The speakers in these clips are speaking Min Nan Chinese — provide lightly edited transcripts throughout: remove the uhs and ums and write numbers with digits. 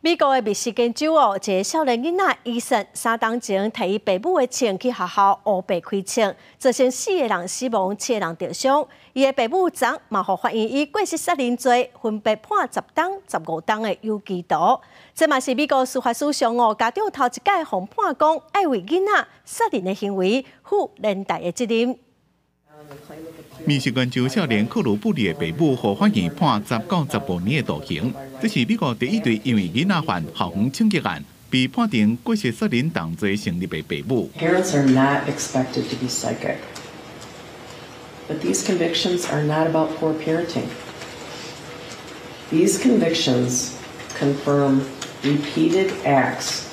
美國的密西根州哦，一个少年囡仔伊森3冬前提伊爸母的槍去學校烏白開槍，造成四个人死亡，七个人著傷。伊的爸母昨嘛予法院以過失殺人罪分別判10冬、15冬的有期徒。這嘛是美國司法史上哦，家長頭一擺予判講愛為囡仔殺人的行為負連帶的責任。密西根州少年克魯布里的爸母予法院判10到15年的徒刑，這是美國第一對因為囡仔犯校園槍擊案被判定過失殺人同罪成立的爸母。 Parents are not expected to be psychic, but these convictions are not about poor parenting. These convictions confirm repeated acts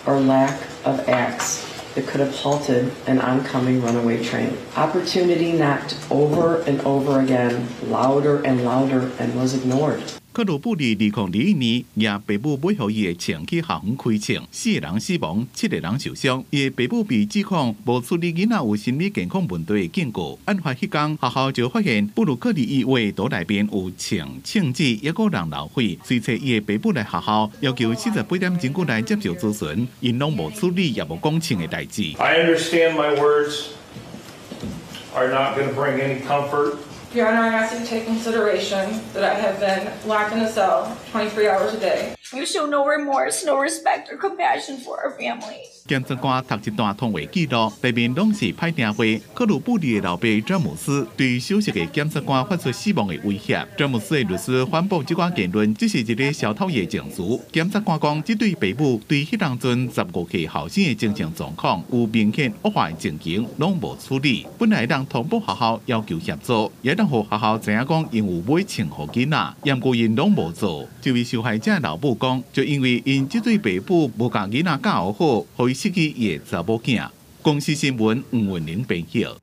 or lack of acts that could have halted an oncoming runaway train. Opportunity knocked over and over again, louder and louder, and was ignored. 克魯布里2021年，攑爸母買予伊的槍去校園開槍，四個人死亡，七個人受傷。伊的爸母被指控無處理囡仔有心理健康問題的警告。案發彼工，學校就發現布魯克里伊畫圖內面有槍槍支，抑閣人流血。隨揣伊的爸母來學校，要求48點鐘過來接受諮詢，𪜶攏無處理，也無講槍的代誌。 I understand my words are not going to bring any comfort. Your Honor, I ask you to take consideration that I have been locked in a cell 23 hours a day. You show no remorse, no respect or compassion for our family. 檢察官讀一段通話記錄，內面攏是歹聽話。克魯布里的老爸詹姆斯對首席的檢察官發出死亡的威脅。詹姆斯的律師反駁這寡言論，只是一个小偷的證詞。檢察官講，這對爸母對彼當陣15歲後生的精神狀況有明顯惡化的情形，攏無處理。本來會當通報學校要求協助，也當予學校知影講𪜶有買槍予囡仔，毋過𪜶攏無做。這位受害者老母講，就因為𪜶這對爸母無共囡仔教好，予伊失去伊的查某囝。公視新聞吳文玲編譯。